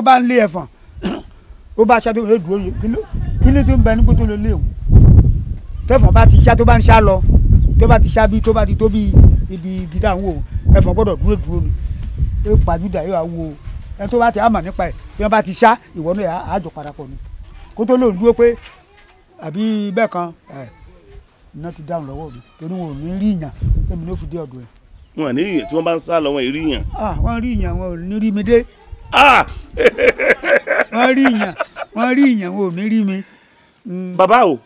tó bá ń lé ẹ̀fọn ó bá ṣá tó lè dúró kí ló tó ń bẹ nígbó tó lè lé òun tẹ̀fọ̀n bá ti ṣá tó bá ń ṣá lọ tó bá ti ṣá bí tó bá ti tó bí ibi gíga ń wò ẹ̀fọn gbọ́dọ̀ dúró dúró ni ó pàjùdà yóò wá wo ẹni tó bá ti àmà nípa ẹ̀ bí wọ́n bá ti ṣá ìwọ náà àjọ parapọ̀ ni kó tó lóun dúró pé àbí bẹ́ẹ̀ kan ẹ̀ iná ti dáhùn lọ́wọ́ mi torí wọn ò ní rí ìyàn tẹ́mi ló fi dé ọ̀dọ̀ ẹ̀. Wọn à ní ìyàn tí wọ́n bá ń sá lọ wọn ì rí ìyàn. Wọ́n rí ìyàn wọn ò ní rí mi dé. Wọ́n rí ìyàn wọ́n rí ìyàn wọn ò ní rí mi. Bàbá o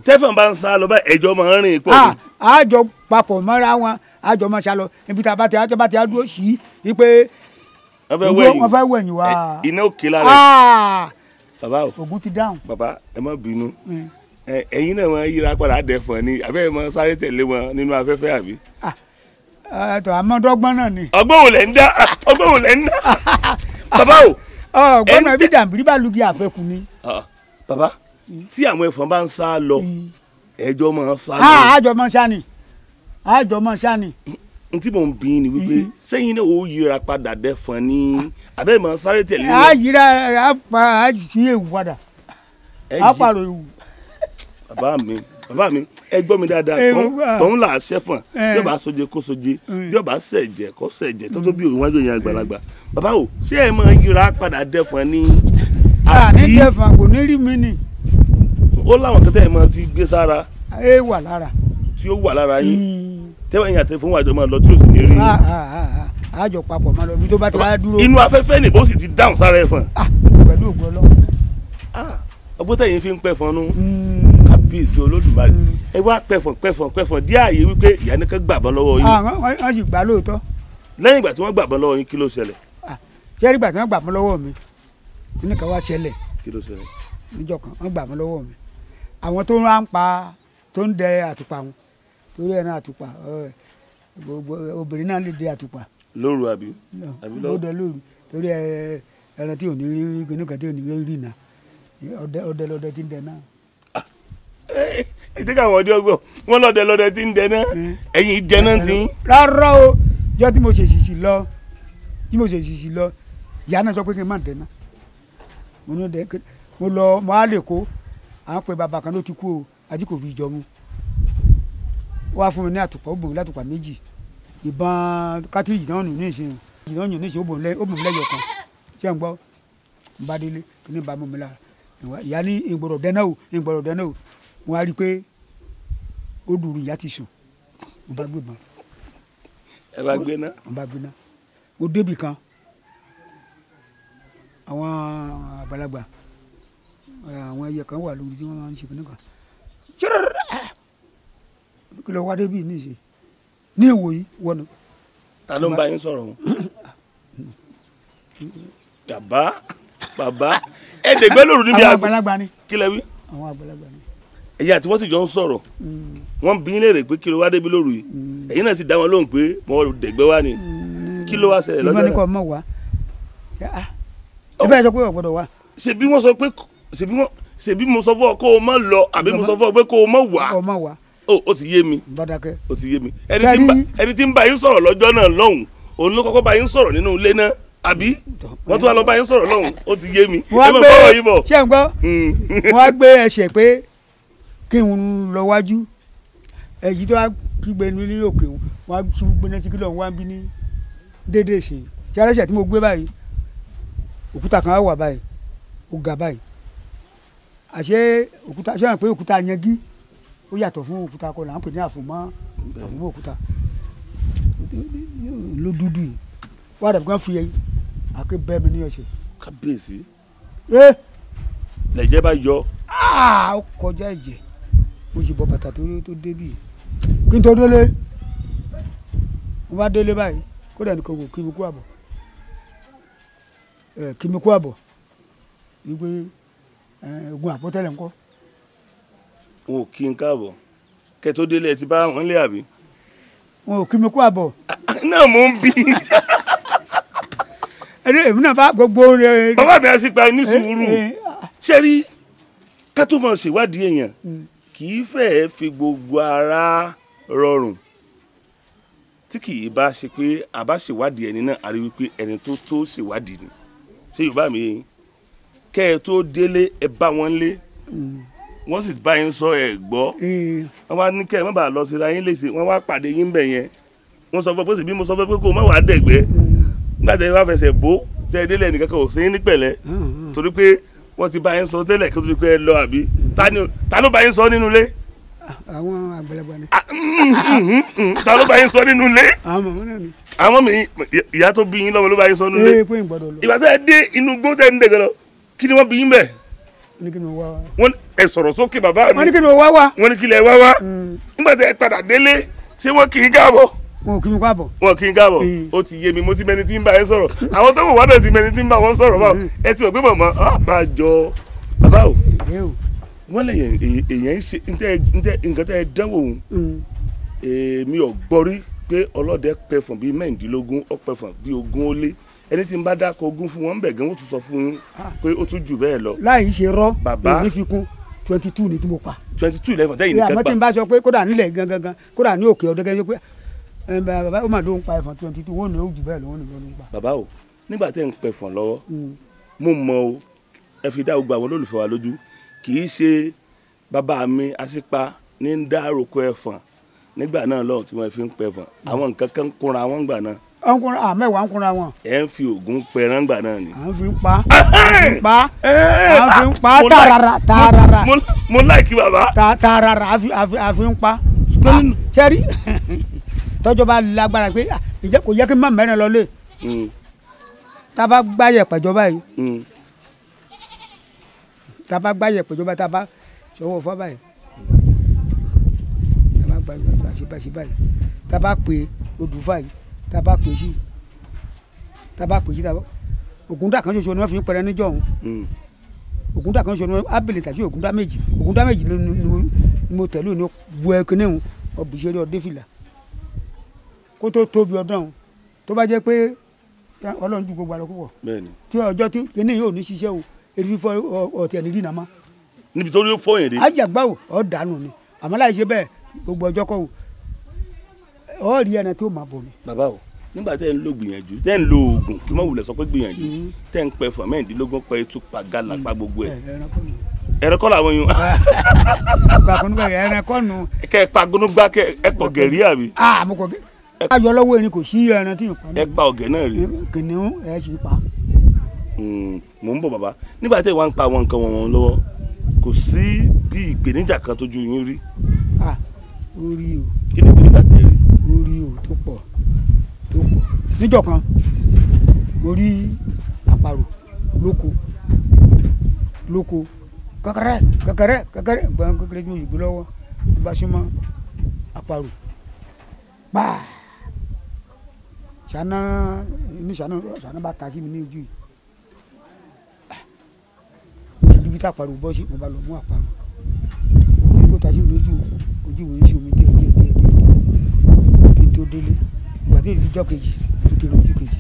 tẹ́fọ̀n bá ń sá lọ bá ẹjọ́ máa ń rìn pọ̀ ni. Àjọ papọ̀ mọ́ra wọn àjọ máa ṣá lọ ibi tá a bá ti àjọ bá ti dúró sí i pé wọ́n fẹ́ wẹ̀yìn wá. Iná òkè lára ẹ̀. Bàbá o Ògún ti dáhùn. Bàbá ẹ má bínú ẹ̀yin náà máa yíra padà dẹ̀fọ̀n ni àbẹ́ ẹ máa sáré tẹ̀lé wọn nínú afẹ́fẹ́ àbí. Ẹ̀tọ́ àmọ́dọ́gbọ́n náà ni. Ọgbọ́n wo lẹ̀ ń dá ọgbọ́n wo lẹ̀ ń dá. Bàbá o. Ọgbọ́n náà bí dàbí bá lugi àfẹ́kù ni. Bàbá tí àwọn ẹ̀fọn bá ń sá lọ ẹjọ́ máa ń sá lọ. Àjọ máa ń sá ni àjọ máa ń sá ni. N tí mò ń bí ni wípé sẹ́yìn náà ó yíra padà dẹ̀fọn ni àbẹ́ máa sáré tẹ̀lé wọn. A yíra a pa a sí ewu padà a pàrọ̀ ewu. Bàbá mi bàbá mi ẹ gbọ́ mi dáadáa tọ́hún là á ṣẹ́fọ̀n bí ọba soje kó soje bí ọba ṣẹ̀jẹ̀ kó ṣẹ̀jẹ̀ tó tó bí òun wájú yẹn àgbàlagbà. Bàbá o ṣé ẹ máa yíra padà dẹ̀fọn ni. Àní dẹ̀fọn kò ní rí mi ni. Ó láwọn kẹtẹ ẹ máa ti gbé sára. Ẹ wà lára. Tí ó wà lára yín tẹ́wọ̀n yín àtẹ̀fọ́n wàjọ máa lọ tí ó sì ní rí. Àjọ papọ̀ máa lọ ibi tó bá ti wá dúró. Inú afẹ́fẹ́ nìbọn sì ti dáhùn sára ẹ̀fọn. Pẹ̀lú ògùn Ọlọ́run. Ọgbọ́n tẹ̀yìn fi ń pẹ̀fọn nú kábíyèsí Olódùmarè ẹ wá pẹ̀fọn pẹ̀fọn pẹ̀fọn dí ààyè wípé ìyá ní ká gbàbọn lọ́wọ́ yín. Wọ́n sì gbà lóòótọ́. Lẹ́yìn ìgbà tí wọ́n gbàbọn lọ́wọ́ yín kí ló ṣẹlẹ̀. Ṣé ìgbà tí wọ́n gbàbọn lọ́wọ́ mi kíní kan wá ṣẹlẹ̀. Kí ló ṣẹlẹ̀. Níjọ́ kan wọ́n gbàbọn lọ́wọ́ mi àwọn tó ń pa tó ń dẹ àtùpà wọn torí ẹ̀ náà àtùpà obìnrin náà lè dẹ àtùpà. Lóru àbí. Lóru lóru torí ẹran tí ò ní rí kíní kan tí ò ní rí náà ọdẹ ọdẹ lọdẹ tí ń dẹ náà. Ẹ jẹ́ káwọn ọdẹ ọgbọ́n wọn lọ́dẹ lọ́dẹ tí ń dẹ náà ẹ̀yin dẹ náà ti ń. Rárá o jọ tí mo ṣe ṣìṣì lọ tí mo ṣe ṣìṣì lọ ìyá náà sọ pé kí n má dẹ náà mo ní dẹ mo lọ mo á lè kó à ń pe bàbá kan ló ti kú o ají kò fi jọ mu wá fún mi ní àtùpà ó bò mí látùpà méjì ìbọn kátìrìjì náà nù ní ìsìn ìbọn náà nù ní ìsìn ó bò mí lẹ́yọ̀ kan ṣé ń gbọ́ n bá délé kí ní bá mú mi lára ìyá ní ìgbọ̀rọ̀ dẹ́nà o ìgbọ̀rọ̀ dẹ́nà o wọ́n á rí i pé ó dùrù ìyá ti sùn n bá gbé bọn. Ẹ bá gbé ná. N bá gbé ná mo débì kan àwọn àgbàlagbà àwọn ẹyẹ kan wà lórí tí wọ́n máa ń ṣe kìnnìkan kí ló wá débi ní ìṣe ní ìwò yìí wọnú. Ta ló ń bá yín sọ̀rọ̀ wọn. Bàbá bàbá ẹ dẹ̀gbẹ́ lóru níbi àwọn àgbàlagbà ni. Kí lẹ wí. Àwọn àgbàlagbà ni. Ẹ̀yin àti wọ́n sì jọ ń sọ̀rọ̀ wọ́n bí léèrè pé kí ló wá débi lóru yìí ẹ̀yin náà sì dá wọn lóhùn pé mo dẹ̀gbẹ́ wá ni kí ló wá ṣẹlẹ̀ lọ́jọ́ náà. Ìbọn ni kò mọ̀ wá ẹ bẹ́ẹ̀ sọ pé ò gbọ́dọ̀ wá. Ṣebí wọ́n sọ pé ṣebí mo sọ fún ọ kó o má lọ àbí mo sọ fún ọ pé kó o má wá. Kó o má wá. Ó ti yé mi. Bàdàkẹ́. Ó ti yé mi ẹni tí ń bá yín sọ̀rọ̀ lọ́jọ́ náà lọ́hùn òun ló kọ́kọ́ bá yín sọ̀rọ̀ nínú ilé náà àbí wọ́n tún wá lọ bá yín sọ̀rọ̀ lọ́hùn ó ti yé mi. Wọ́n á gbé ṣé ń gbọ́ wọ́n á gbé ẹsẹ̀ pé kí n lọ wájú èyí tó wá kígbe ní òkè wọ́n á ṣubú gbéná sí kílọ̀ wọ́n á bí ní déédéé ṣe ṣé arẹ́sẹ̀ tí mo gbé báyìí òkúta kan á wà báyìí ó ga báyìí àṣé òkúta ṣé wọn pé òkúta yangi ó yàtọ̀ fún òkúta kọlà à ń pè ní àfòmọ́ àfòmọ́ òkúta ló dúdú yìí wọ́n àdàbí kan fi àké bẹ́ẹ̀ mi ní ọ̀sẹ̀. Kábíyèsí lẹ̀jẹ̀ bá yọ. Ó kọjá ẹ̀jẹ̀ mo sì bọ bàtà tó débì kí n tó délé mo bá délé báyìí kódà nìkan kò kí mi kú àbọ̀ kí mi kú àbọ̀ wípé ogun àpótẹ́lẹ̀ ńkọ́. Wọn ò kí n káàbọ̀ kẹ́ tó délé ẹ ti bá wọn lé àbí. Wọn ò kí mi kú àbọ̀. Náà mò ń bí. Èmi náà bá gbogbo rẹ. Bàbá mi á sì pa ní sùúrù ṣé rí ká tó máa ṣèwádìí èèyàn kì í fẹ́ẹ́ fi gbogbo ara rọrùn tí kì í bá ṣe pé a bá ṣèwádìí ẹni náà a rí wípé ẹni tó tó ṣèwádìí ni. Ṣé Yorùbá mi yé? Kẹ́ ẹ tó délé ẹ bá wọn lé, wọ́n sì bá yín sọ ẹ gbọ́. Wọ́n wá ní kẹ́ ẹ má bàa lọ síra yín léṣe, wọ́n wá pàdé yín bẹ̀ yẹn. Wọ́n sọ fún ẹ pé sì bí mo sọ fún ẹ pé kó o má wàá dẹ̀gbẹ́. Nígbà tẹ́ ẹ bá fẹsẹ̀ bó tẹ́ ẹ délé ẹnìkan kan ò sí ní pẹ̀lẹ́ torí pé wọ́n ti bá yín sọ tẹ́lẹ̀ kó tó di pé ẹ lọ àbí. Ta ló bá yín sọ nínú ilé? Àwọn àgbàlagbà ni. Ta ló bá yín sọ nínú ilé? Àwọn màmá náà ni. Àwọn mi ìyá tó bí yín lọ́mọ ló bá yín sọ nínú ilé. Pé n gbọ́dọ̀ lọ. Ìgbà tẹ́ ẹ dé inú igbó tẹ́ ń dẹ̀gẹ̀ lọ, kí ni wọ́n bí yín bẹ̀? Ní kí ni wá wá. Wọ́n ẹ sọ̀rọ̀ sókè bàbá mi. Wọ́n ní kí ni wá wá. Wọ́n ní kí lẹ wá wá. Nígbà tẹ́ ẹ padà délé, ṣé wọ́n kì í káàbọ̀? Wọn ò kí mi káàbọ̀. Wọn kì í káàbọ̀. Ó ti yé mi, mo ti mẹni tí ń bá ẹ sọ̀rọ̀. Àwọn tó wò wá náà ti mẹni tí ń bá wọn sọ̀rọ̀ báwo. Ẹ ti mọ̀ pé màmá bá jọ bàbá o. Wọ́n lè èèyàn ń ṣe nǹkan tẹ́ ẹ dánwò òun. Èmi ò gbọ́ rí pé ọlọ́dẹ pẹ̀fọ̀n bíi 16, ó pẹ̀fọ̀n bíi 20. Ẹni tí ń bá dákọ̀ 20 fún wọn ń bẹ̀ gan, wọ́n tún sọ fún yín pé ó tún jù bẹ́ẹ̀ lọ. Láì ṣe rọ́, èmi fi kún 22 ni tí mo pa. 22 lẹ́fọ̀n tẹ́yìn nìkan pa. Àmọ́ tí n bá sọ pé kódà nílẹ̀ gangan, kódà ní òkè ọ̀dọ́ gẹ́gẹ́ pé bàbá ó mà ló ń pa ẹ̀fọ̀n 22, wọ́n ní ó jù bẹ́ẹ̀ lọ, wọ́n ní ló ń pa. Bàbá o, nígbà tẹ́ ń pẹ̀fọ̀n lọ́wọ́, mo mọ̀ o, ẹ fi dá gbogbo àwọn olólùfẹ́ wa lójú, kì í ṣe bàbá mi Asípa ní ń dá àròkọ ẹ̀fọ̀n nígbà náà lọ́hùn tí wọ́n fi ń pẹ̀fọ̀n. Àwọn nǹkan kan kúnra wọn gbà náà. Mẹ́wàá ń kúnra wọn. Ẹ ń fi oògùn pẹran gbà náà ni. À ń fi ń pa. À ń fi ń pa tààràrà tààràrà. Mo láìkí bàbá. Tààràrà à fi ń pa. Sẹ́rí tọ́jọ́ bá lágbára pé ǹjẹ́ kò yẹ kí n má mẹ́rin lọ lé. Tá a bá gbáyẹ̀ pẹ̀jọba yìí. Tá a bá gbáyẹ̀ pẹ̀jọba tá a bá sọwọ́ fọ́ báyìí. Tá a bá gbáyẹ̀ ṣe báyìí. Tá a bá pè odùfà yìí. Tá a bá pè sí tá a bá pè sí tá a bá ògúndà kan ṣoṣo ni wọ́n fi ń pẹrẹ níjọ́ òun. Ògúndà kan ṣoṣo ni wọ́n ábìlì tàbí ògúndà méjì. Ògúndà méjì ni mo tẹ̀lé ní bu ẹkíní òun ọ̀bùṣeré ọdẹ fìlà kó tó tóbi ọdún òun tó bá jẹ́ pé Ọlọ́run ju gbogbo àlọ́ púpọ̀ tí ọjọ́ tí kíní yóò ní ṣiṣẹ́ o eré fífọ́ ọ̀tí ẹni rìnnà mọ́. Níbi tó rí fọ́ yẹn dé. Àjàgbá o ọ̀ dànù ni àmọ́ láì ṣe bẹ́ẹ̀ gbogbo ọjọ́ kọ́ o ọ̀ rí ẹni tó máa bọ̀ ni. Bàbá o, nígbà tẹ́ ń lo gbìyànjú tẹ́ ń lo oògùn kí wọ́n wulẹ̀ sọ pé gbìyànjú tẹ́ ń pẹ fún 16 pẹ tú pa gàlà pa gbogbo ẹ̀. Ẹ̀rọ kọ́ làwọn yun. Ẹ̀rọ kọ́ nù. Kẹ́ ẹ pa gúnúgbá kẹ́ ẹ pọ̀ gẹ̀rí àbí. Mo kọ̀ gẹ̀. Ayọ̀ lọ́wọ́ erin kò sí ẹran tí nǹkan. Ẹ pa ọ̀gẹ̀ náà rí. Kìnìún ẹ sì pa. Mò ń bọ̀ bàbá, nígbà tẹ́ wàá ń pa àwọn nǹkan wọ̀nyẹn lọ́wọ́ kò sí bí ìpèníjà kan tójú yín rí. Ó rí o. Kí ni ìpèníjà tẹ́ rí? Ó rí o tó pọ̀ tó pọ̀. Níjọ́ kan mo rí àparò lóko lóko kẹkẹrẹ kẹkẹrẹ kẹkẹrẹ gbọ́n kékeré tí mo sì gbé lọ́wọ́ mo bá súnmọ́ àparò gbáà ṣáná ní ṣáná ṣáná bá ta sí mi ní ojú yìí. Mo sì ríbi tá àparò bọ́ sí, mo bá lọ mú àparò mo ní kó ta sí mi lójú ojú mi ń ṣe omi díẹ̀ díẹ̀ díẹ̀ díẹ̀ díẹ̀ kí n tó délé. Ìgbà tí èyí jọ́ kejì ó ti ran ojú kejì.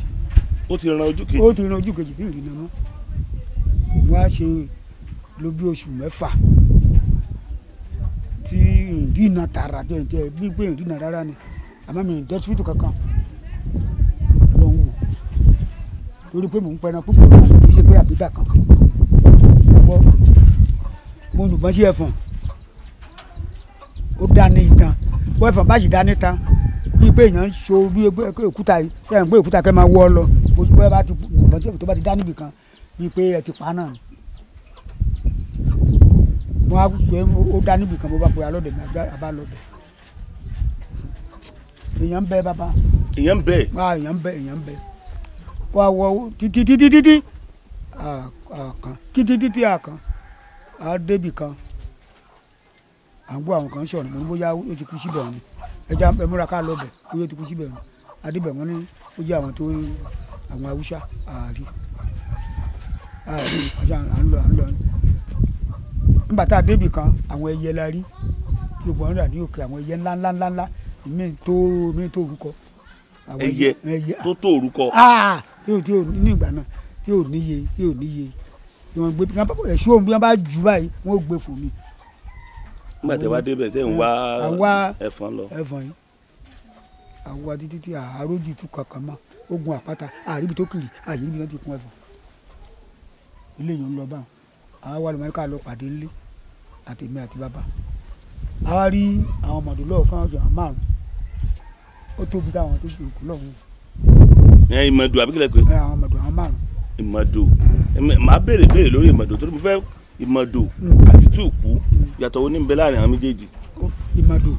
Ó ti ran ojú kejì. Ó ti ran ojú kejì tí ì rí iná mọ́. Wọ́n á ṣe ló bí oṣù mẹ́fà tí ìrìnà tààrà jẹ́ jẹ́ gbígbé ìrìnà rárá ni àmọ́ mi ì dọ́sibítù kankan lọ ń wò torí pé mò ń pẹran púpọ̀ náà kì í ṣe pé àbídà kan. Mo gbọ́ mo yìnbọn sí ẹ̀fọ̀n ó dá ní ìtàn bọ́ ẹ̀fọ̀n bá sì dá ní ìtàn bíi pé èèyàn ń so bí òkúta yìí ẹ̀ ń gbé òkúta kẹ́ máa wọ́ ọ lọ bó bá ti yìnbọn sí ẹ̀fọ̀n tó bá ti dá níbì kan bíi pé ẹ ti pa náà ni. Mo á pé ó dá níbì kan mo bá pe alọ́dẹ̀ mi àbá lọ́dẹ̀. Èèyàn ń bẹ bàbá. Èèyàn ń bẹ. Èèyàn ń bẹ èèyàn ń bẹ. Wà wọ títí títí títí àkàn títí títí àkàn á débì kan à ń gbọ́ àwọn kan sọ̀rọ̀ mo ní bóyá ó ti kú síbẹ̀ ni ẹja ẹ múra ká lọ bẹ̀ bóyá ó ti kú síbẹ̀ ni adébẹ̀ wọn ní ó jẹ́ àwọn tó àwọn Haúsá àárí àárí àṣà à ń lọ à ń lọ. Nígbà tá a débì kan àwọn ẹyẹ la rí tí gbogbo wọn rà ní òkè àwọn ẹyẹ ńlá ńlá ńlá ńlá mi tó orúkọ. Ẹyẹ tó tó orúkọ. Tí ò ní ìgbà náà tí ò níye tí ò níye tí wọ́n gbé ẹ̀ṣọ́ òun bí wọ́n bá jù báyìí wọ́n gbé fò mí. Nígbà tẹ́ wá débẹ̀ tẹ́ ń wá ẹ̀fọn lọ. Ẹ̀fọn yìí àwa títí tí àrójì tún kankan mọ́ ogun àpáta àríbi tó kiri àyíbi náà ti kún ẹ̀fọn. Ilé yìí ń lọ báwọn. Àwa wà lọ́mọdé ká lọ pàdé nílé àtèmi àti bàbá. Àwa rí àwọn ọmọdé lọ́wọ́ kan ọ̀sán márùn-ún. Ó tóbi táwọn tó jòkó lọ́hùn. Ẹ ìmọ̀dò àbí kílẹ̀ pé. Ẹ àwọn ọmọdé àwọn márùn-ún. Ìmọ̀dò màá béèrè lórí ìmọ̀dò torí mo fẹ́ ìmọ̀dò àti túùkú yàtọ̀ wo ní ń bẹ láàrin àwọn méjèèjì. Ìmọ̀dò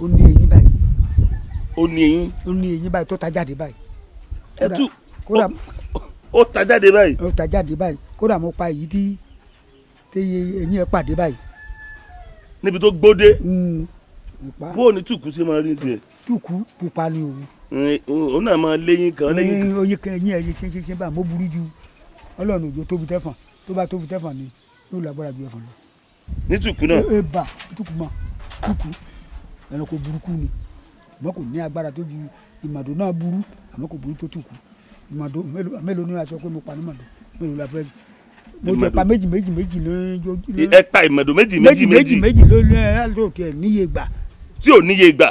ó ní eyín báyìí. Ó ní eyín. Ó ní eyín báyìí tó ta jáde báyìí. Ẹ tú ó ta jáde báyìí. Ó ta jáde báyìí kódà mo pa èyí tí eyín ẹ pàdé báyìí. Níbi tó gbódé. Bó o ní túùkú ṣe máa rí tiẹ̀. Túùkú pupa ni òun. Òun náà máa léyín kan léyín kan. Oyin kan eyín ẹ ṣe ṣe ṣe báyìí mo burú ju Ọlọ́run òjò tóbi tẹ́fọ̀n tó bá tóbi tẹ́fọ̀n ni yóò lágbára ju ẹ̀fọ̀n lọ. Ní túùkú náà. Ẹ bà túùkú mọ túùkú ẹranko burúkú ni àmọ́ kò ní agbára tó ju ìmàdò náà burú àmọ́ kò burú tó túùkú. Ìmàdò mélòó ni a sọ pé mo pa ní màdò mélòó la fẹ́ mo tẹ pa méjì méjì méjì lójú. Ẹ pa ìmàdò méjì méjì méjì méjì lójú ẹ ló tiẹ̀ níye gbà. Tí ò níye gbà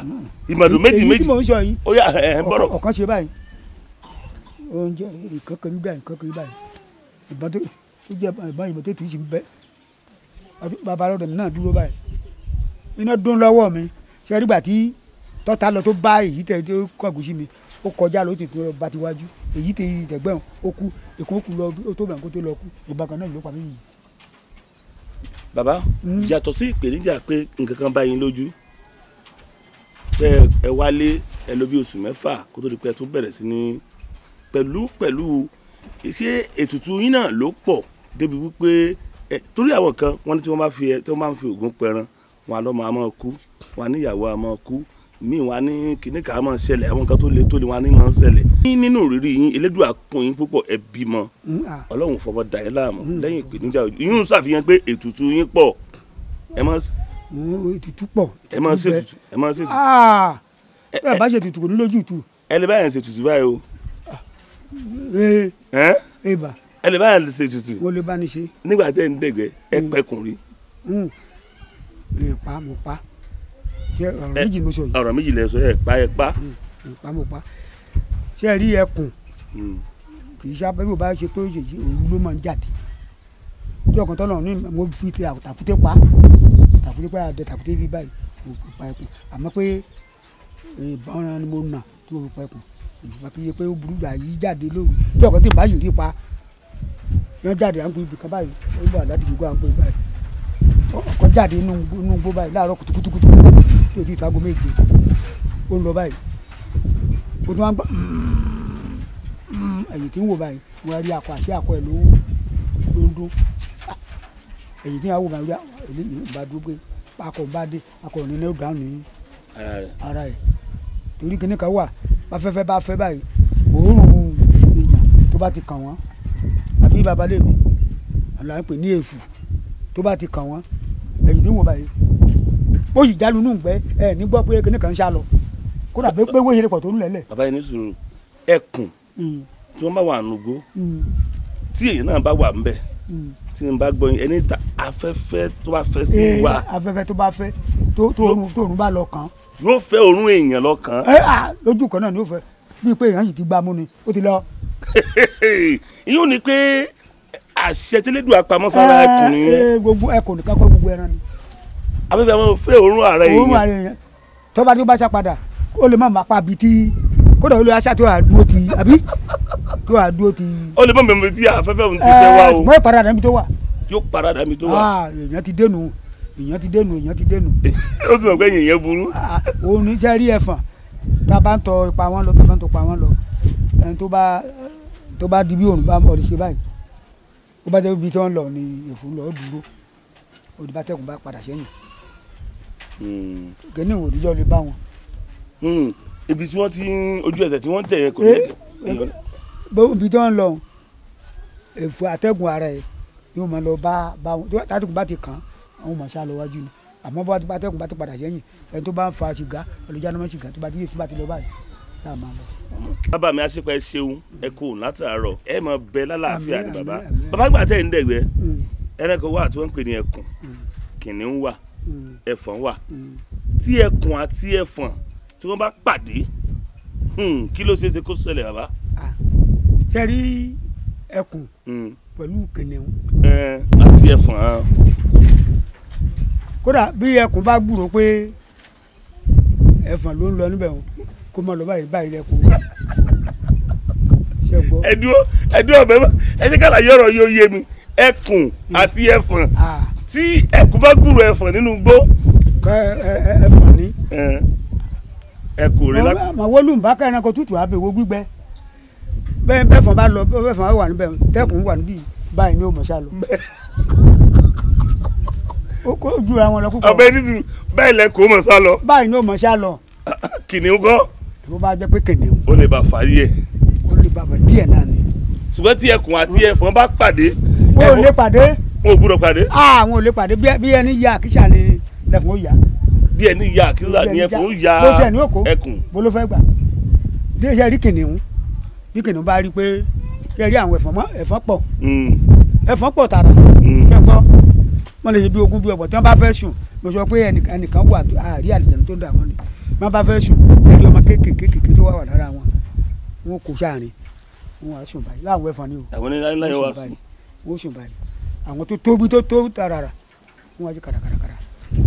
ìmàdò méjì méjì. Èyí tí mò ń sọ yìí ó yá ẹ ń bọ̀rọ̀. Ọ̀kan ṣe báyìí oúnjẹ nǹkan kan báyìí nǹkan kan báyìí ìbọn tó jẹ ìbọn ìbọn tó tù í sí bẹ bàbá lọ́dọ̀ mi náà dúró báyìí iná dún lọ́wọ́ mi ṣe rí gbà tí tọ́ta lọ tó bá èyí tẹ tó kọ̀gùn sí mi ó kọjá ló ti tún bá ti wájú èyí tẹ tẹ̀gbẹ́ ó kú èkó kú lọ ó tó bẹ̀ kó tó lọ kú ìbọn kan náà ló pa mí yìí. Bàbá yàtọ̀ sí ìpèníjà pé nǹkan kan bá yín lójú pé ẹ wálé ẹ lò bí oṣù mẹ́fà kó tó di pé ẹ tún bẹ̀rẹ̀ sí ní pẹ̀lú ṣé ètùtù yín náà ló pọ̀ débi wípé ẹ torí àwọn kan wọ́n ní tí wọ́n bá fi tí wọ́n bá ń fi ògùn pẹran wọn àlọ́ máa máa kú wọn níyàwó á máa kú míì wọn ní kíní kà á máa ṣẹlẹ̀ àwọn nǹkan tó le wọn ní máa ń ṣẹlẹ̀. Nínú ìrírí yín Elédùà kún yín púpọ̀ ẹ bímọ Ọlọ́run fọwọ́ dà yín láàmú lẹ́yìn ìpèníjà yín ń ṣàfihàn pé ètùtù yín pọ̀ ẹ máa ètùtù pọ̀ ẹ máa ṣe ètùtù ẹ máa ṣe ètùtù. Ẹ bá ṣe ètùtù kò ní lójú ìtù. Ẹ lè báyìí ṣe ètùtù báyìí o. Ẹ lè báyìí ṣe ètùtù. Wọ́n lè bá ní ṣe. Nígbà tẹ́ ń dẹ̀gbẹ́ ẹ pẹkùn rí. Pa mo pa ọ̀rọ̀ méjì mo sọ yìí. Ọ̀rọ̀ méjì lẹ sọ ẹ pa ẹ pa. Pa mo pa ṣé ẹ rí ẹkùn kì í sábẹ́ bí o bá ṣe pé òru ló máa ń jáde ọjọ́ kan tọ́lọ̀ ní mo fi ti tàkúté pa tàkúté pa àdẹ tàkúté bí báyìí mo fi pa ẹkùn àmọ́ pé ìbọn ni mo nà tí mo fi pa ẹkùn ìfipá fi yé pé ó burú gbà yí jáde lóru ọjọ́ kan tí n bá yìí rí pa yẹn jáde à ń pè ibì kan báyìí ó wà ládùúgbò à ń pè báyìí ọkọ jáde inú igbó báyìí láàárọ̀ kùtùkùtùkùtù tí o ti tó aago méje ó ń lọ báyìí ó tún wá ń gbọ́ ẹ̀yìn tí ń wò báyìí wọ́n rí akọ àti akọ ẹ̀ ló ń dún ẹ̀yìn tí wọ́n wò báyìí eléyìí bá dúró pé akọ bá dé akọ ní ní ọ̀dà ní ara ẹ̀ torí kíní kan wà bá fẹ́fẹ́ bá fẹ́ báyìí òórùn èèyàn tó bá ti kàn wọ́n àbí babalẹ̀ mi àlọ́ à ń pè ní èfù tó bá ti kàn wọ́n ẹ̀yìn tí wọ́n báyìí ó sì jálu nù gbẹ ẹ ní gbọ́ pé kíní kan ń sá lọ kódà pé pé wọ́n ṣe lè pọ̀ tó ń lẹ̀lẹ̀. Bàbá yìí ní sùúrù ẹkùn tí wọ́n bá wà nùgbó tí èyí náà bá wà ńbẹ̀ tí n bá gbọ́ yín ẹni ta afẹ́fẹ́ tó bá fẹ́ sí wa. Afẹ́fẹ́ tó bá fẹ́ tó òrùn bá lọ kàn. Yóò fẹ́ òórùn èèyàn lọ kàn. Lójú kan náà ni yóò fẹ́ bíi pé èèyàn sì ti gbá mú ni ó ti lọ. Ìyún ni pé àṣẹ tí Elédùà pamọ́ sára ẹkùn nìyẹn. Gbogbo ẹkùn nìkan kọ́ gbogbo ẹran ni. Afẹ́fẹ́ àwọn fẹ́ òórùn ara èèyàn. Òórùn ara èèyàn tó bá tó bá sá padà ó lè má má pa bíi tí kódà ó lè aṣá tó àdúró ti àbí tó àdúró ti. Ó lè má mẹ́mọ́ tí afẹ́fẹ́ òun ti fẹ́ wá o. Mọ́ ìparadà níbi tó wà. Yóò paradà níbi tó wà. Èèyàn ti dénú èèyàn ti dénú èèyàn ti dénú. Ó ti mọ̀ pé èèyàn burú. Òun ní jẹ́ rí ẹ̀fọ̀n tá a bá ń tọ ipa wọn lọ tá a bá ń tọ ipa wọn lọ ẹni tó bá di bí òun bá ọ̀rẹ́ ṣe báyìí ó bá jẹ́ ibi tí wọ́n lọ ni èfó lọ dúró òdìbátẹ́kùn bá padà sẹ́yìn kẹ́ni òdìjọ́ lè bá wọn. Ibi tí wọ́n ti ojú ẹsẹ̀ tí wọ́n tẹ̀ yẹn kò ní. Ibi tí wọ́n lọ èfó àtẹ̀gùn ara ẹ̀ yóò máa lọ bá wọn tátẹ́gùn bá ti kàn án àwọn máa ṣá lọ wájú ni àmọ́ bá tátẹ́gùn bá ti padà sẹ́yìn ẹni tó bá ń fa sìgá olùjáde máa ń sìgá tó bá ti yé fún bá ti lọ báyìí tá a máa lọ. Bàbá mi àṣepọ̀ ẹ ṣeun ẹ kú látàárọ̀ ẹ máa bẹ lálàáfíà ni bàbá. Bàbá gbà tẹ̀ ń dẹ̀gbẹ́ ẹranko wà tí wọ́n ń pè ní ẹkùn kìnìún wà ẹfọ̀n wà tí ẹkùn àti ẹfọ̀n tí wọ́n bá pàdé kí ló ṣeé ṣe kó ṣẹlẹ̀ bàbá. Ṣe rí ẹkùn Pẹ̀lú kìnìún. Àti ẹfọ̀n. Kódà bí ẹkùn bá gbúrò pé ẹfọ̀n ló ń lọ níbẹ̀ kó má lọ báyìí báyìí lẹ́kùn. Ẹdúró ọbẹ̀ ẹ jẹ́ kálá yọ̀rọ̀ yóò yé mi. Ẹkùn àti ẹfọ̀n tí ẹkùn bá gbúrò ẹfọ̀n nínú igbó. Ẹfọ̀n ní. Ẹkùn rẹ lá. Màá wọlé nbà ká ẹranko tútù àbẹ̀wò gbígbẹ bẹ́ẹ̀ bẹ́ẹ̀ fọ̀n bá lọ bẹ́ẹ̀ fọ̀n bá wà níbẹ̀ tẹ́kùn wà níbí báyìí ní òmùsà lọ. Ó kó ju àwọn lọ púpọ̀. Ọbẹ̀ nítorí báyìí lẹ kó mọ̀ sá lọ. Báyìí ní òmùsà lọ. Kìnìún kọ́. Bó bá jẹ́ pé kìnìún. Ó lè bá fà á díẹ̀. Ó lè bá fà díẹ̀ náà ni. Ṣùgbọ́n tí ẹkùn àti ẹfọ̀n bá pàdé. Wọn ò lè pàdé. Wọn ò gbúdọ̀ pàdé. Àwọn ò lè pàdé bí ẹni ya àkísà ni lẹfun ó yà. Bí ẹni ya àkísà ni ẹfun ó yà ẹkùn. Bó ló fẹ́ gbà. Bí ẹ rí kìnìún, bí kìnìún bá rí pé kí ẹ rí àwọn ẹ̀fọn pọ̀. Ẹ̀fọn pọ̀ tààrà. Kí ẹ gbọ́, wọ́n lè ṣe bí ogún bí ọgbọ̀n tí wọ́n bá fẹ́ sùn. Mo sọ pé ẹnìkan wà àárí àlìjẹ̀nu tó ń dà wọ́n ni. Bí wọ́n bá fẹ́ sùn, ẹ rí ọmọ kéékèèké tó wà lára wọn. Wọn kò sáàrin, wọn á sùn báyìí. Láwọn ẹ̀fọn ni o. Àwọn onílẹ̀ yẹn wá sùn. Wọ́n sùn báyìí. Àwọn tó tóbi tó tó tààrà, wọ́n á ṣe kàràkàràkàrà.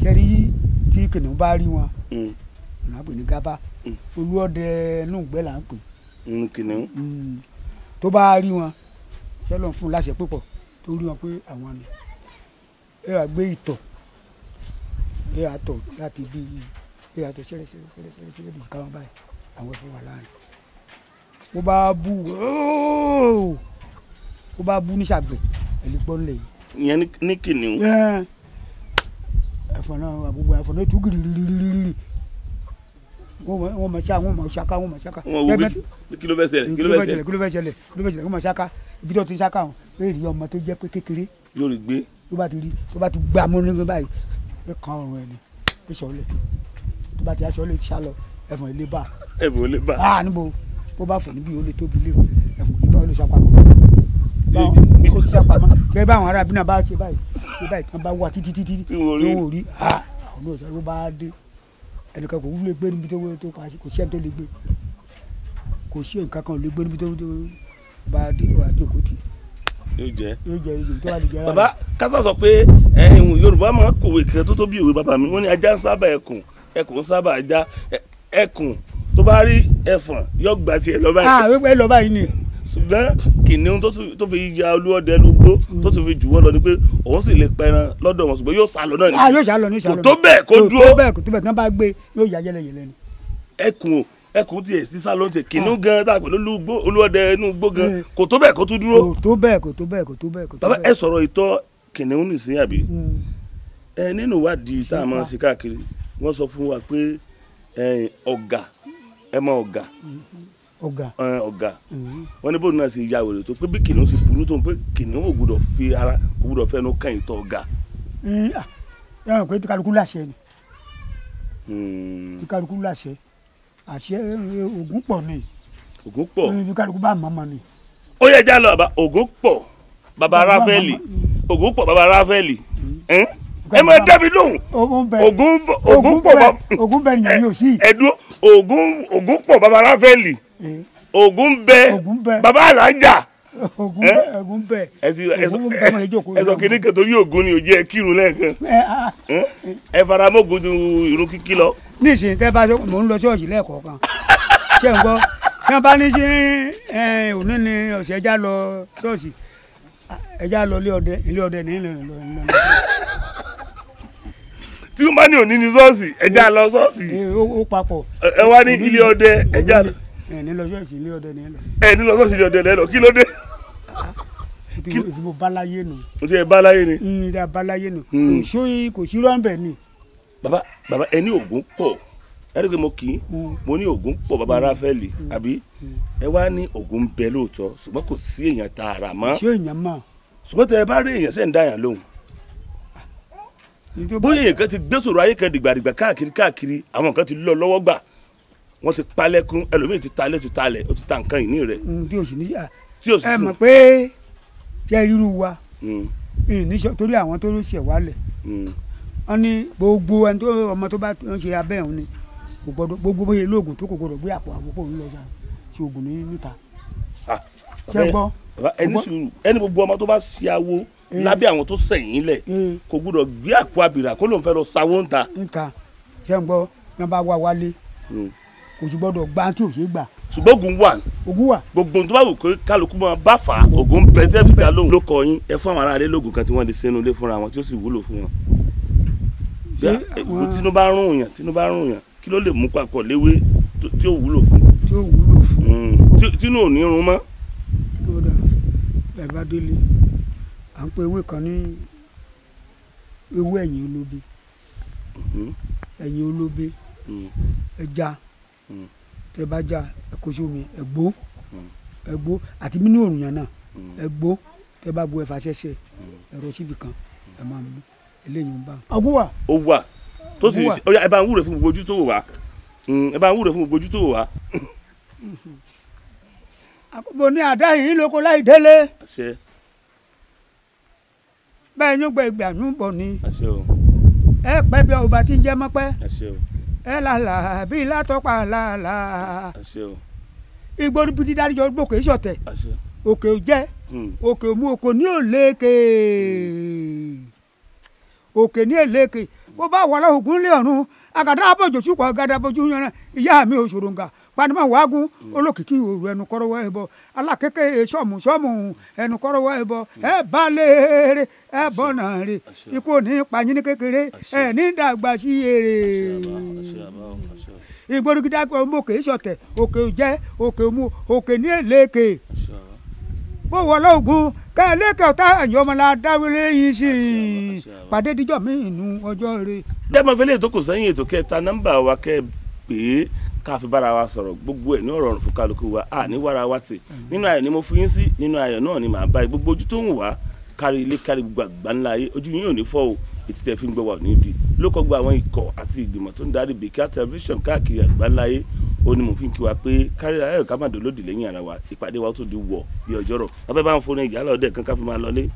Ṣé rí tí kìnìún bá rí wọn? Ọ̀nà àpè ní gábá. Olúọdẹ inú ìgbẹ́ là ń pè. Kìnìún. Tó bá rí wọn, ṣé lọ́n fún un láṣẹ púpọ̀ tó rí wọn pé àwọn ni. Ẹ wá gbé ìtọ̀, ẹ wá tọ̀ láti bí ẹ wá tọ̀ ṣẹlẹ̀ ṣẹlẹ̀ ṣẹlẹ̀ ṣẹlẹ̀ ṣẹlẹ̀ bí káwọn báyìí àwọn ẹ̀fọn wà láàrin. Ó bá bú ó bá bú níṣàgbẹ̀ ẹ̀lí gbọ́n lè. Ìyẹn ní kìnìún. Ẹ̀fọn náà gbogbo ẹ̀fọn náà tú gírírírírírí. Wọ́n mọ̀ ṣá wọ́n mọ̀ ṣáká wọ́n mọ̀ ṣáká. Wọ́n wo bí kí ló fẹ́ ṣẹlẹ̀ kí ló fẹ́ ṣẹlẹ̀ kí ló fẹ́ ṣẹlẹ̀ kí ló fẹ́ ṣẹlẹ̀ wọ́n mọ̀ ṣáká ibi tó ti ń ṣáká wọn pé rí ọmọ tó jẹ́ pé kékeré. Yóò rí gbé. Tó bá ti rí tó bá ti gbà mú nígbà báyìí ẹ kan ọrùn ẹ ni ẹ sọlẹ tó bá ti aṣọ lè ṣá lọ ẹ̀fọn ilé bá. Ẹ̀fọn ilé bá. Aa níbo bó bá fò níbi ó lè tóbi lé ẹ̀fọn ilé bá ó lè ṣàpamọ́. Ó ti ṣàpamọ́ ṣé báwọn ará abiná bá ṣe báyìí ṣe báyìí tán bá wà títí títí tí wọ́n rí aa ọ̀nà ọ̀sẹ̀ ló bá dé ẹnìkan kò wúlò gbé níbi tó pa kò sí ẹni tó lè gbé kò sí nǹkan kan lè gbé níbi tó bá dé wà jókòó tì. Yóò jẹ yóò jẹ yóò tó wà lè jẹ rárá. Bàbá kásá sọ pé Yorùbá máa ń kòwé kan tó tó bí òwe bàbá mi wọ́n ní ajá ń sábà ẹkùn ẹkùn ń sábà ajá ẹkùn tó bá rí ẹfọ̀n yóò gbà tiẹ̀ lọ báyìí. Ah wípé lọ báyìí ni. Ṣùgbọ́n kìnìún tó fi ya olúọdẹ lúgbó tó tún fi jù wọ́n lọ ni pé òun sì lè pẹran lọ́dọ̀ wọn ṣùgbọ́n yóò sá lọ náà ni. Ah yóò sá lọ ní sá lọ. Kò tó bẹ́ẹ̀ kó dúró. Kò tó bẹ́ẹ̀ kò tó bẹ́ẹ̀ tí wọ́n bá gbé yóò ya yẹlẹyẹlẹ ni. Ẹkùn ẹkùn tiẹ̀ sísá ló ń tẹ kìnìún gan tá a pẹ̀lú olúọdẹ inú igbó gan kò tó bẹ́ẹ̀ kó tún dúró. Kò tó bẹ́ẹ̀ kò tó bẹ́ẹ̀ kò tó bẹ́ẹ̀ kò tó bẹ́ẹ̀. Bàbá ẹ sọ̀rọ̀ ìtọ́ kìnìún nìsín àbí ẹ nínú ìwádìí tá a máa ṣe káàkiri wọ́n sọ fún wa pé ọ̀gà ẹ mọ ọ̀gà ọ̀gà ọ̀gà wọ́n ní bóun náà ṣe ya wèrè tó pé bí kìnìún ṣe burú tó ń pé kìnìún ò gbúdọ̀ fi ara kò gbúdọ̀ fẹ́nu kàn ìtọ̀ ọ̀gà. Yàrá pé tí kálukú láṣẹ ni tí kálukú láṣẹ àṣẹ Ògún pọ̀ ni. Ògún pọ̀ bí kálukú bá mọ̀mọ́ ni. Ó yẹ já lọ bàbá Ògún pọ̀ bàbá Ráfẹ́lì Ògún pọ̀ bàbá Ráfẹ́lì ẹ máa dábì lóhùn Ògún pọ̀ bàbá Ògún bẹ nìyẹn yóò sí. Ẹ̀dùn Ògún pọ̀ bàbá Ráfẹ́lì Ògún bẹ bàbá Alájà. Ògún bẹ ẹ sọ kìíní kan torí Ògún ni ò jẹ́ kírun lẹ́ẹ̀kan ẹ fara mọ́ Ògún ju irun kíkí lọ. Ní ìsìn tẹ́ bá mò ń lọ ṣọ́ọ̀ṣì lẹ́ẹ̀kọ̀ọ̀kan ṣé ń gbọ́ tí wọ́n bá ní sí òní ni ọ̀sẹ̀ ẹja lọ ṣọ́ọ̀ṣì ẹja lọ ilé ọdẹ ní ìlú ìlú. Tí wọ́n bá ní òní ní ṣọ́ọ̀ṣì ẹja lọ ṣọ́ọ̀ṣì. Ó papọ̀. Ẹ wá ní ilé ọdẹ ẹja lọ. Ẹ ní lọ ṣọ́ọ̀ṣì ilé ọdẹ ní lọ. Ẹ ní lọ ṣọ́ọ̀ṣì ilé ọdẹ lẹ lọ kí ló dé. Tí mo bá láyé nù. Mo ti ẹ bá láyé ni. Ní ti bá láyé nù. Kò sí rọ́ǹbẹ̀ ni. Bàbá bàbá ẹ ní Ògún pọ̀ ẹ rí i pé mo kì í mo ní Ògún pọ̀ bàbá Ráfẹ́lì àbí ẹ wá ní Ògún ń bẹ lóòótọ́ ṣùgbọ́n kò sí èèyàn tààrà mọ́. Ṣé èèyàn mọ̀. Ṣùgbọ́n tẹ ẹ bá rí èèyàn sẹ́ ń dá èèyàn lóhùn. Bóyá èèyàn kan ti gbé sọ̀rọ̀ ayé kan dìgbàdìgbà káàkiri káàkiri àwọn kan ti lọ lọ́wọ́ gbà wọ́n ti palẹ̀kùn ẹlòmíì ti talẹ̀ ti talẹ̀ ó ti ta nǹkan ìní rẹ̀. Tí o sì ní tí o sì ẹ mọ̀ pé jẹ́ irú wa torí àwọn tó ṣẹ̀ wálẹ̀ wọ́n ní gbogbo ẹni tó ọmọ tó bá ń ṣe abẹ́ òun ni kò gbọdọ̀ gbogbo bóyá olóògùn tó kò gbọdọ̀ gbé àpò àwòkọ́ òun lọ ṣe oògùn ní níta. Ṣé gbọ́. Ẹni sùúrù, ẹni gbogbo ọmọ tó bá ṣe awo lábẹ́ àwọn tó sẹ̀yìn lẹ̀ kò gbúdọ̀ gbé àpò àbìrà kó lóun fẹ́ lọ sáwó ń ta. ń ta ṣé ń gbọ́ ní bá wá wálé kò sì gbọ́dọ̀ gbá tí ò ṣe é gbà. Ṣùgbọ́n ogun wà. Ogun wà. Gbogbo tó bá wù kó kálukú máa bá fà á, ogun bẹ tẹ́ fi dá lóhùn. Ló kọ yín, ẹ fún àwọn aráalé lóògùn kan tí wọ́n lè sẹ́nu lé fúnra wọn tí ó sì wúlò fún wọn. Tínú bá rún yàn, tínú bá rún yàn, kí ló lè mú papọ̀ léwé tí ó wúlò fún. Tí ó wúlò fún. Tínú ò ní rún mọ́. Bàbá délé, à ń pe ewé kan ní ewé ẹ̀yìn olóbe. Ẹ̀yìn olóbe, ẹja, tẹ bá já ẹ kó sómi, ẹgbó, ẹgbó àti mínú òrùn yẹn náà, ẹgbó, tẹ bá bu ẹfà ṣẹṣẹ, ẹ̀rọ síbi kan, ẹ máa mú eléyìí ń bá. Ọgbọ́n wà. Ó wà tó sì ẹ bá ń wúre fún gbogbo ojú tó wò wá, ẹ bá ń wúre fún gbogbo ojú tó wò wá. Mo ní àdá yìí lóko láì délé. Bẹ́ẹ̀ yín gbẹ ìgbà yín bọ̀ ni. Ẹ pẹ́ bí ọba tí ń jẹ́ mọ́pẹ́. Ẹ làlà bí látọ́pà làlà. Igbó níbi tí dáríjọ gbòkè sọ̀tẹ̀. Òkè ò jẹ́, òkè mú òkò ní òlékè. Òkè ní èlékè. Bó bá wà lọ́hùn lé ọ̀run, àgàdá abọ́jọ́ sùpọ̀ àgàdá abojú yanran, ìyá mi ò ṣòròǹgà. Panimọ waagun olókìkí òru ẹnu kọ́rọ́wọ́ ẹbọ alákẹ́kẹ́ sọ́mù sọ́mù ẹnu kọ́rọ́wọ́ ẹbọ ẹ bá léèrè ẹ bọ̀nà rè ikú ò ní pààyàn ní kékeré ẹ ní dàgbà sí èrè. Ìgbórígídá òkè sọ̀tẹ̀ òkè jẹ́ òkè mú òkè ní èlékè bó wọlé ogun kẹ́ ẹ lékè ọ̀tá ẹ̀yìn ọmọlá dáwélé yìí sí i pàdé díjọ́ mi inú ọjọ́ rè. Dẹ́gbọ́n fẹ́lẹ́ ètò kò sẹ́yìn ètò kẹta nọ́mbà wa kẹ́ pé ká fi bára wa sọ̀rọ̀ gbogbo ẹ̀ ní ọ̀rọ̀ ọ̀rùn fún kálukú wa à ní wàrà wa tì nínú ayọ̀ ni mo fi yín sí nínú ayọ̀ náà ni màá bá yín gbogbo ojú tó ń wá kárí ilé kárí gbogbo àgbáńlá ayé ojú yín ò ní fọ́ o ètí tẹ́ fi ń gbọ́ wa ò ní di ló kọ́ gba àwọn ikọ̀ àti ìgbìmọ̀ tó ń darí Bèkíà Television káàkiri àgbáńlá ayé ó ní mo fi ń kí wa pé kárí ayọ̀ ká má dolódì lẹ́yìn ara wa ìpàdé wa tó di wọ̀ bí ọjọ́rọ̀ abẹ́ bá ń fún ní ìyá lọ́dẹ̀ kan ká fi máa lọlé.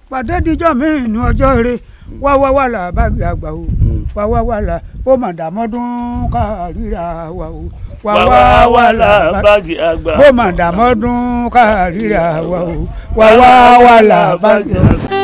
Pàdé díjọ́ mi inú ọjọ́ rẹ wá wá wà là bá gbé àgbà o wá wá wà là ó mà dàmọ́dún káríra wa o wá wá wà là bá gbé àgbà ó mà dàmọ́dún káríra wa o wá wá wà là bá gbé àgbà.